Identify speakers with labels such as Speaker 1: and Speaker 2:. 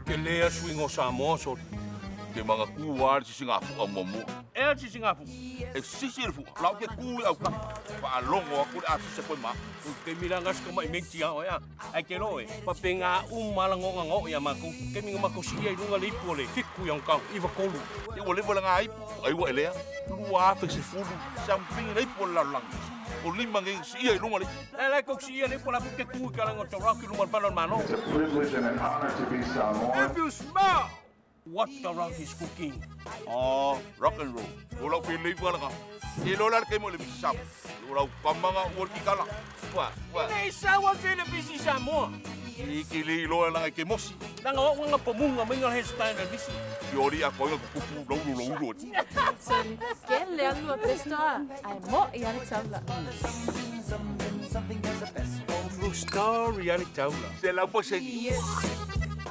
Speaker 1: Tele a suiga o Samoa soli.
Speaker 2: Te manatua lava le sisigafu'a muamua.
Speaker 1: Ea le sisigafu'a?
Speaker 2: E sisi le fu'a, la ou te tu i autafa, faalogo atu le asisa koe ma.
Speaker 1: O taimi la na si tama'i meiti a oe a. Ae ke loe, faapena uma lava lagoga na oo ia matou. Taimi na matou siia i luga le ipu o le fitu ia tau iva tolu.
Speaker 2: Ia ua leva lena ipu, ai ua elea, 2010 something le ipu o le lalolagi. O lima nei na siia i luga le ipu.
Speaker 1: La la tou siia le ipu o la foi te tu i talaga o The Rock i luma o le fale o le Malo.
Speaker 3: It's a privilege and an honor to be Samoan.
Speaker 1: If you smell what The Rock is cooking.
Speaker 2: Ah, rock and roll. O lau filiva lena. E loa la le taimi o le Misi Samoa. O lau tama na ua le kikala. Ua, ua.
Speaker 1: E le i sau atu i le Misi Samoa.
Speaker 2: I ke le iloa langa i ke mosi.
Speaker 1: Langa o au nga pomuga mai nga hairstyle na Misi.
Speaker 2: Fiori a koinga kukupu lau lau lau.
Speaker 4: Sorry, ke le alu a presto a, ae mo'i a le taula.
Speaker 1: True story a le taula.
Speaker 2: 100%.